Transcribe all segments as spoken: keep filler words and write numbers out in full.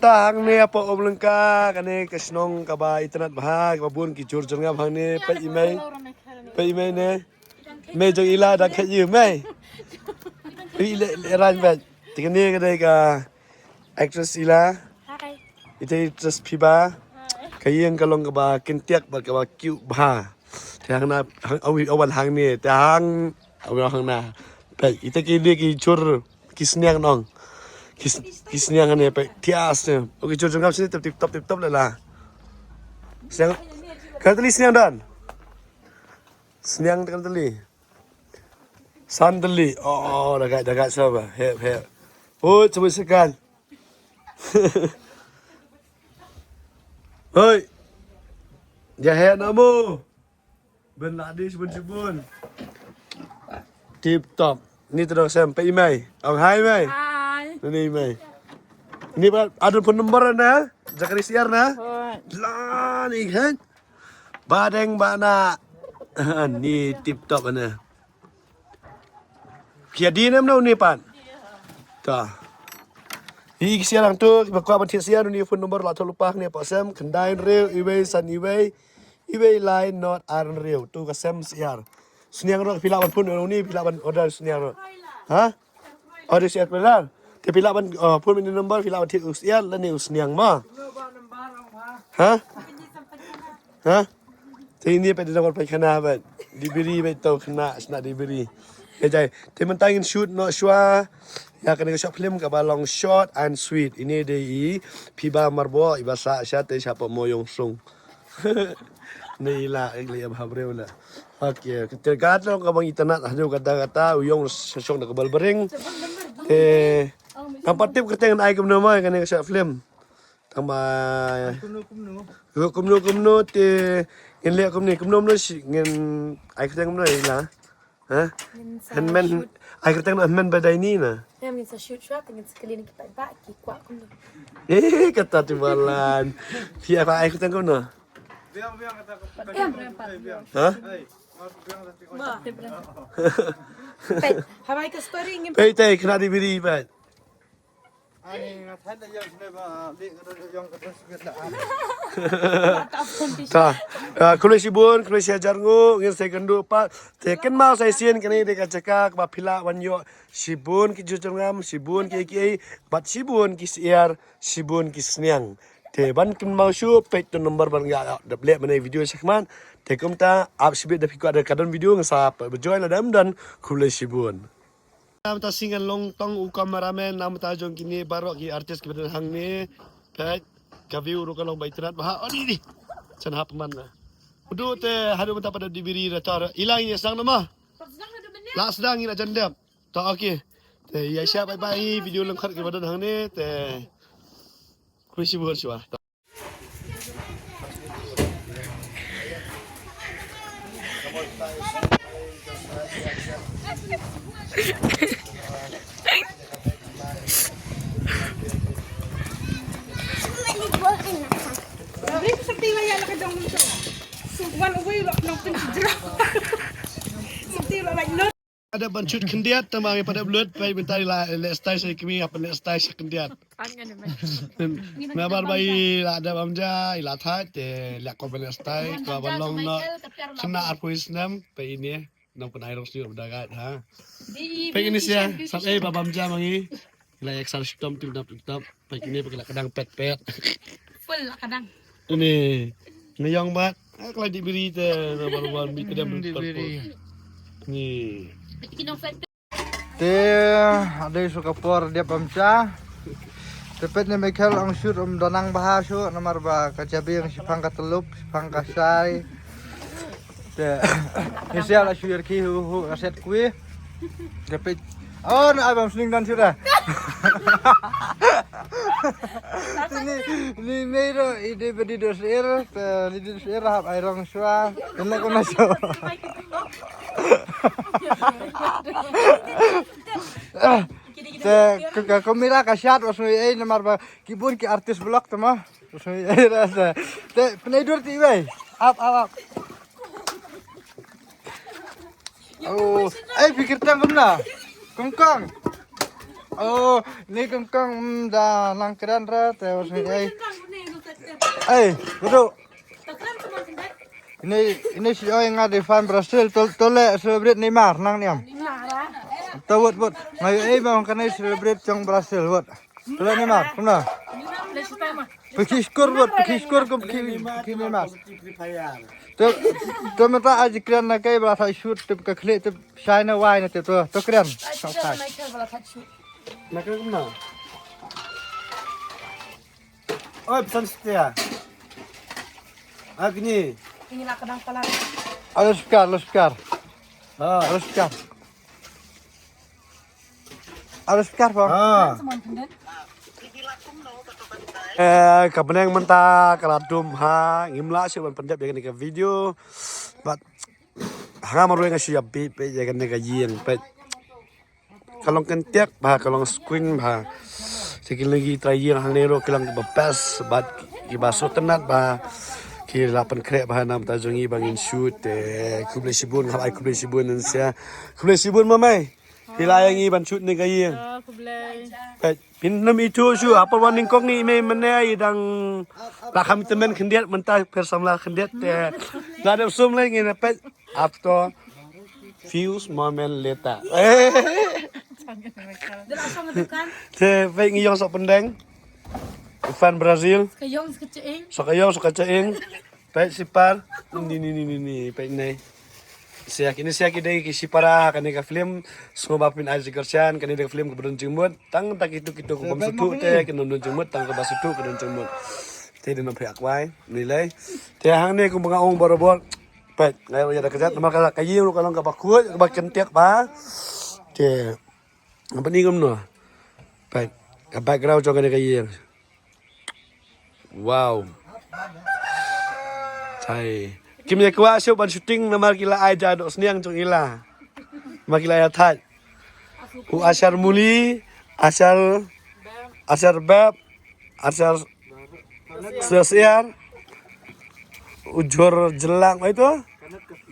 Ta hangne hapoh Umlyngka, kane ka shnong kaba itynnad bha, kaba bun ki jur jyrngam hangne. Peit i mei. Peit i mei ne. Mei jong i la dang khet ïa mei. I le le ran ba. Te kane ka dei ka actress i la. Hi. Ita i actress Phiba. Hi. Ka ïing ka long kaba kyntiak bad kaba cute bha. Te hang na, hang awi awan hangne, te hang awi hang na. Peit ita ki dei ki jur ki sniang nong. Ki s- ki sniang ne peit thias ne. Okay, jur jyrngam sini tip tip top tip top la la. Sniang. Kan teli sniang dan. Sniang kan teli. San teli. Oh, dagat dagat saba. Hep hep. Oi, cuba sekan. Hoi. Dia hep namu. Ben la di shibun shibun. Tip top. Ni tu dong sem peit i mei. Ong hi mei. Hi. Ni mei. Ni ba adun phone number na. Jakari siar na. Hoi. La ni kan. Ba deng ba na. Ni tip top na. Kia di nem no ni pan. Ta. Hi ki siar lang tu, ba kwah ban thied siar ni phone number la tu lupa ni pa sem, khyndai hynriew, iwei san iwei, iwei lai not ar hynriew. Tu ka sem siar. Sniang rok phi lah ban phone ni phi lah ban order sniang rok. Ha? Order siar phi lah. Te phi lah ban uh, phone ni number phi lah ban thied u siar lane u sniang ma. Ha? Ha? Te ini peit da dang peit khana peit. Di biri peit to khana sna di biri. Ke jai. Te mynta ngin shoot noh shuwa. Ïa kane ka short film kaba long Short and Sweet. Ini dei i Phiba Marbok iba sah sha te sha pa Moyong Sung. Ni la ek le ba breu la. Okay, te ka long kaba ngi itynnad haduh katta katta u ïong sha shong da ka bal bering. Te ngam pat tip kyrteng ai kumno ma kane ka short film. Tang ba kumno kumno. Yo kumno kumno te ngin leh kumne kumno kumno shi ngin ai kyrteng kumno ila. Ha? Ngin sa Hynmen shoot. Ai kyrteng na hynmen ba dei ni na. Ya ngin sa shoot shot ngin sa kali ni ki pat ba ki kwah kumno. Eh kata ti balan. Phi ai ai kyrteng kumno. Em. Ha? Ba. Peit, hawai ka story ngin Peit te kena di biri peit. Ta. Ah, khublei shibun, khublei shihajar nguh, ngin sa ïakynduh pat. Te kynmaw sa shisien kane dei ka jaka kaba phi lah ban ïoh shibun ki jutjyrngam, shibun ki kiei, bad shibun ki syiar, shibun ki sniang. Te ban kynmaw shuh, peit tu number ban ïa dep leh mane video shakhmat. Te kumta ap shibit da phi kwah da ka don video ngin sa peit ba join lada ym don, khublei shibun. Namta sing ngan long tong u cameraman namta jong kine baroh ki artist kiba don hangne. Peit ka view ruh ka long ba itynnad bha. Oh ni ni. Chan hap man na. Udu te haduh mynta pat da di biri da tar. Ila ngi sdang nama. La sdang ngi la jan dep. Ta okay. Te ïa sha bye bye video lyngkhat kiba don hangne te. Khublei shibun shuwa. Wan away lah nang pynjrah. Mesti lah like no. Ada ban shoot khyndiat tang ba ngi pat dep lut, peit mynta i la leh style sha i kmie, hap leh style sha khyndiat. Nabar ba i la dep bam ja, i la thait te leh ko ban leh style, ko ban long noh. Khynnah arphew snem, peit ine, nang pynai rong sniew ba da gait ha. Peit ine sia, sap ei ba bam ja ma ngi. I la ïa ksar shitom tip dap tip dap. Peit kine peit ki la kdang pet pet. Full la kdang. Ini nga ïong bad. Ah, ka la dih biri te na ban wan bi kdem. Hmm, dih biri. Ni. Te adei shu ka por dep bam ja. Te peit ne Michael ong shoot um da nang bha shuh namar ba ka jabieng shiphang ka tlup shiphang ka shai. Te ni sia la shu ïarki hu hu ka set kwi. Te peit. Oh, na ai bam sning dan shuh da. Ni ni mei ro i dei ba di dos er, te ni di dos er hap ai rong shuwa. Kena kena shuwa. Te ka, ka kamera ka shot was ei namar ba ki bun ki artist vlog te ma. Te pynai dur te iwei. Ap, ap, ap. Oh, eh, phi kyrteng kumno? Kongkong. Oh, ni kong kong, mm, da nang kren ra te, oh, ni, eh. Eh, betul. Ini, ini si oi nga di fan Brazil, tol, tole celebrate Neymar, nang niam. Tawat, wat. Ngayo, eh, bang kanai celebrate jong Brazil, wat. Tole Neymar, kumna. Peki skor, wat, peki skor, ko peki, peki Neymar. To, to mata aji kren na kai bala thai shoot, to ka klik, to shine wai na to, to, to kren. Song kai. Naka kumna. Oi, pesan setia. Agni. Ini lah kedang palang. Ada speaker, ada speaker. Ah. Ada speaker. Ada speaker, Bang. Ah. Semua pendek. Eh, ka bneng mynta ka la dum ha, ngim lah shuh ban pyndep ïa kane ka video. But ha nga marwei nga shu ïa bit peit ïa kane ka ïing peit. Ka long kyntiak bha, ka long squint bha. Te ki long ki trai ïing hangne ruh ki long kiba best bad kiba sngewtynnat bha. Ki la pynkhreh bha na bynta jong ngi ba ngin shoot te khublei shibun, nga ai khublei shibun ngan sia. Khublei shibun mamai. Ki la ïa ngi ban shoot ne ka ïing. Ah, khublei. Peit, phin nym ithuh shuh, ha por wan nyngkong ngi mei mynne i dang la kham tymmen khyndiat mynta pher samla khyndiat te. La dep sum lei ngin peit after few moment later. Te peit ngi ïong sok pyndeng. Fan Brazil. Ka ïong sok ka ïong sok ka ïong. Peit sipar. Ni, ni, ni, ni, ni. Peit ni. Sia kine sia ki dei ki shipara kane ka film. Sngewbha phin ai jingkyrshan kane dei ka film kaba don jingmut. Tang ta kitu kitu kaba sngewthuh te kin don jingmut, tang kaba sngewthuh kin don jingmut. Te dei nang phi akwai ni lei. Te hangne kumba nga ong barabor. Peit ngai ïa da kjat namar ka ïing ruh ka long kaba khuid kaba kyntiak bha. Te Nampak ni kumno. Peit ka background jong kane ka ïing. Wow. Thai. Kim ïa kwah shuh ban shooting namar ki la ai ja dohsniang jong i la. Namar ki la ïa thait. U Ashar Muli, Ashar, Ashar Beb, Ashar Sesiar. Ujor Jelang, apa itu?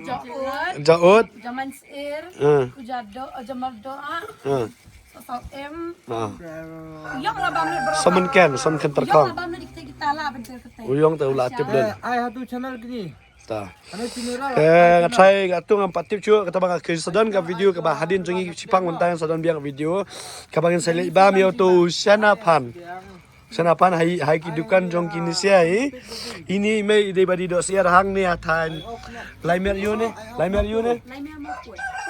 Jaud. Jaud. Jaman Sir. Eh. Ujado, Jamal Doa. Eh. Sasal M. Ah. Yang lah bang ni berapa? Semen ken, semen ken terkong. Yang lah bang ni kita kita lah bentar kita. Uyong tu ulah tip. Eh, ai satu channel gini. Ta. Ada channel lah. Eh, ngatrai kat tu ngampat tip cuy kata bang ke sedon ka video ke bah hadin jong i sipang mentang sedon biang video. Ka bang select bam yo tu Shana Pan. Sana pan hai, hai ki dukan jong ki ni sia hi. Ini mei dei badi dohsiar hangne ha thain. Lai mer yu ne, lai mer yu ne.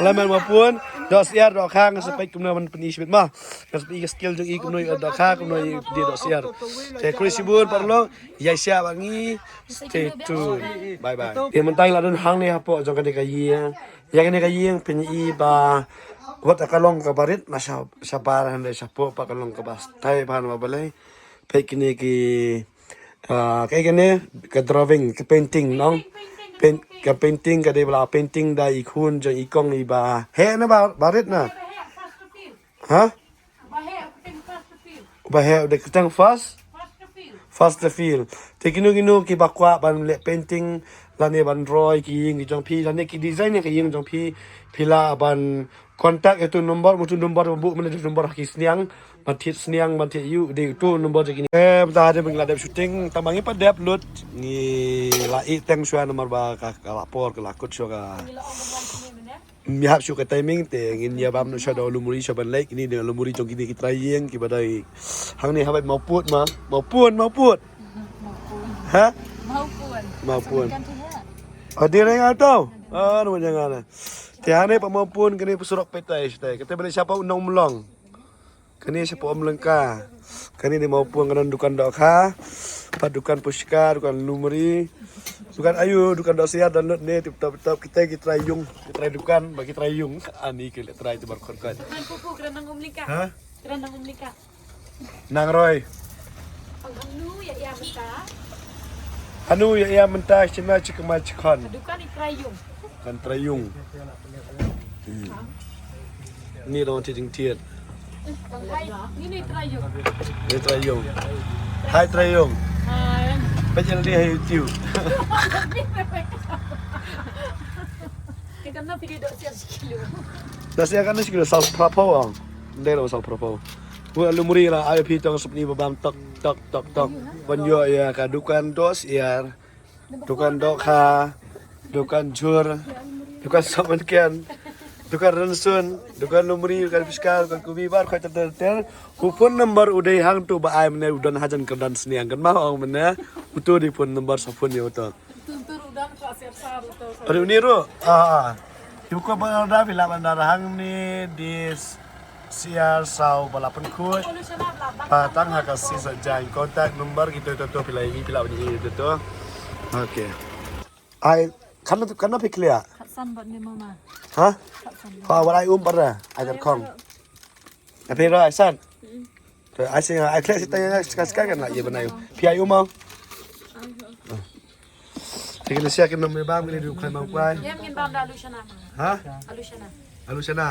Lai mer mapun. Dohsiar dohkha nga sa peit kumno ban pyni shibit ma. Nga sa peit ka skill jong i kumno i dohkha kumno i pdi dohsiar. Te khublei shibun paralok. Ïa sha ba ngi. Stay tuned. Bye bye. Te mynta la don hangne hapoh jong kane ka ïing. Ïa kane ka ïing pyn i ba wat ka long kaba rit na sha, shabar hynrei shapoh pat ka long kaba style bha na ba balei. Peit kine ki, ah, kaei kane ka drawing, ka painting nong. Paint, ka painting ka dei ba la painting da i khun jong i kong i ba heh na ba, ba rit na. Ha? Ba heh da kyrteng Fast? Fast the Feel. Te kino kino kiba kwah ban leh painting lane ban roi ki ïing ki jong phi lane ki design ïa ki ïing jong phi, phi lah ban contact ïa tu number, mo tu number ba buh mynne tu number ha ki sniang, ban thied sniang, ban thied ïuh, dei tu number jong kine. Eh, mynta hadien ba ngi la dep shooting, tang ba ngi pat dep lut, ngi la ïeh teng shuwa namar ba ka, ka la por, ka la kut shuwa ka. Ym ïahap shuh ka timing te ngin ïa bam noh sha da u lum ri sha ban leit kine da u lum ri jong kine ki trai ïing kiba dei hangne ha bad mawpud ma mawpud mawpud. Ha? Mawpud. Mawpud. Adi reng atau? Ah, nama jangan. Te hangne pa mawpud kane pa surok petai stai. Kata balik siapa undang melong. Kane shapoh Umlyngka. Kane dei mawpud, ka don dukan dohkha. Pat dukan pushka, dukan lumri. Dukan ayu, dukan dohsiar don lut ne tip top tip top. Kita ki trai ïung, ki trai dukan, ba ki trai ïung. Ani ki leh trai tu bar khot khot. Dukan pupu, ka don nang Umlyngka. Ha? Ka don nang Umlyngka. Nang roi. Hanu ïa ïa mynta. Hanu ïa ïa mynta, shina chikma chikhon. Dukan i trai ïung. Kan trai ïung. Hmm. Ni dong ti ding tiet. Ni ni trai ïung. Ni trai ïung. Hai trai ïung. Hai. Pejal di hai YouTube. Kita na video dok siap sekilo. Dah siap kan sekilo sal prapo ang. Ndai dong sal prapo. Pun alumri la ai phi tong sopni ba bam tok tok tok tok. Ban ïoh ïa ka dukan dohsyiar, dukan dohkha, dukan jhur, dukan sohmynken, dukan rynsun, dukan lumri, dukan physka, dukan kubi, bar khoit ter ter ter. U phone number u dei hangto ba ai mynne u don hajan kyrdan sniang kan ma ong mynne. Uto dei phone number sa phone ïa uto. Aduh, ni ruh. Ah, ah. Ïa u ko ba da phi lah ban da hangne di syiar saw ba la pynkhuid. Ba tang ha ka shisha jaiñ contact number kito to to phi la ïohi phi la ban ïohi to to. Okay. Ai kan kan phi clear. Khatsan bad ni mama. Ha? Khatsan. Ha, wat ai um para. Ai kan khong. Phi ra ai san. To ai sing ai clear sitang ya ska ska kan la ïa ban ai um. Phi ai um mau. Phi kena sia kena me bam kena du khlem bam kwai. Ïa ngin bam da alu shana. Ha? Alu shana. Alu shana.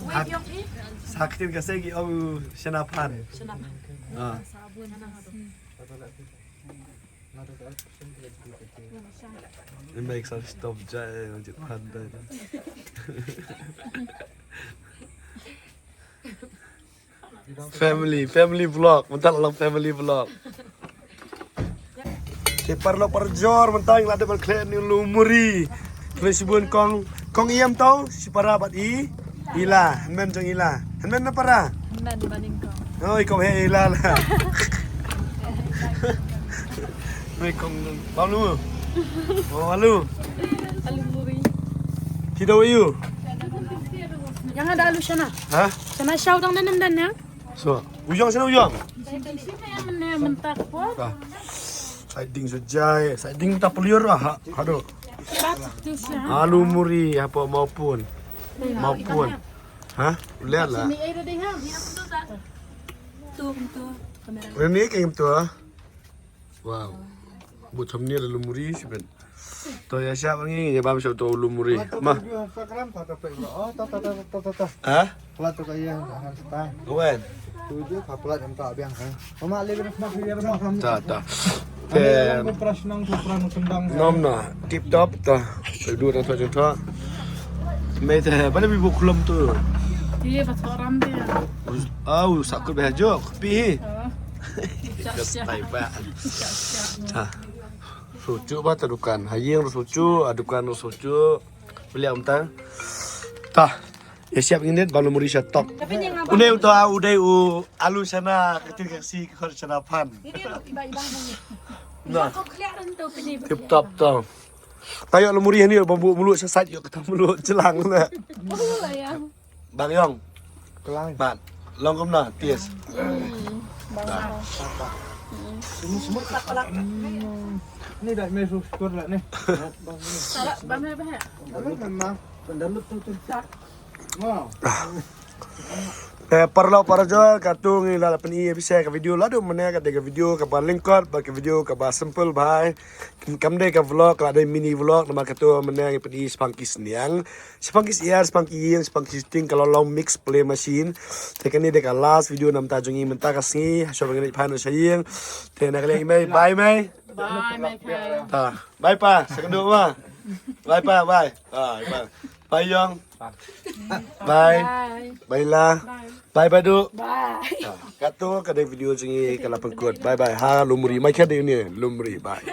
Wei biong phi? Sa ktin ka segi alu shana pan. Shana pan. Ha. Ni mai sa stop jai jit pan dai. Family, family vlog. Mynta la long family vlog. Te paralok parajor mynta ngi la dep ban khleh ïa u lumuri. Khleh shibun kong, kong ïam tau, shi para bad i, Ila, hynmen jong Ila. Hynmen na para? Hynmen ba nyngkong. Oi, kong he Ila la. Oi, kong, malu. Oh, malu. Alu muri. Kita wa yu. Yang ada alu shana. Ha? Shana shaw dang danem dan ya. So, u ïong shano u ïong? Mynta ko. Sa ding sa jai, sa ding ta pliur ha. Hado. Alu muri hapoh Mawpun. Mawpun. Ha? Lihat lah. Ini kayak gitu ah. Wow. Buat thumbnail alu muri sibet. To ïa shah ngi ïa bam shah to alu muri. Ma. Instagram ta ta pe. Oh ta ta ta ta ta ta. Ha? Plat tu kaya. Wen. Tu je ka plat yang tak biang ha. Mama le ben smak dia mama. Ta ta. Te nom na tip top ta. Dua dan satu juta. Mai te bana bi buklum tu. Iya ba thoram dia. Au sakut bah jok pi. Ka stai ba. Ta. Sucu ba ta dukan. Haying ru sucu, a dukan ru sucu. Beli am ta. Ta. Ya siap ngin dit balu muri sha top. Une uta u dei u alu shana kecil kecil ke khor shana pan. Nah. Tip top to. Tayo lu muri hani bambu mulu sha sait yo kata mulu jelang na. Bang Yong. Kelang. Mat. Long kumna, tis. Ini semua tak pelak. Ini dah main syukur lah nih. Salah bang apa ya? Lalu memang pendalut tu tu. Wow. Eh, paralok parajor, katu ngi la pyn-i ïa phi sha ka video ladu mane ka dei ka video kaba lyngkot bad ka video kaba simple bha. Kam dei ka vlog, ka la dei mini vlog namar katu mane ngi pyn-i shaphang ki sniang. Shaphang ki syiar, shaphang ki ïing, shaphang ki shooting, ka long long mix play machine. Te kane dei ka last video na mynta jong ngi mynta ka sngi, ha shwa ba ngin leit phai noh sha ïing. Te na ka liang i mei, bye mei. Bye mei. Ta, bye pa, sa kynduh ma. Bye pa, bye. Ah, bye. Bye Yong. Bye. Bye. Bye la. Bye. Bye Badu. Bye. Ah, katu ka dei video jong ngi ka la pynkut. Bye bye. Ha lumri mai ka dei ni lumri. Bye.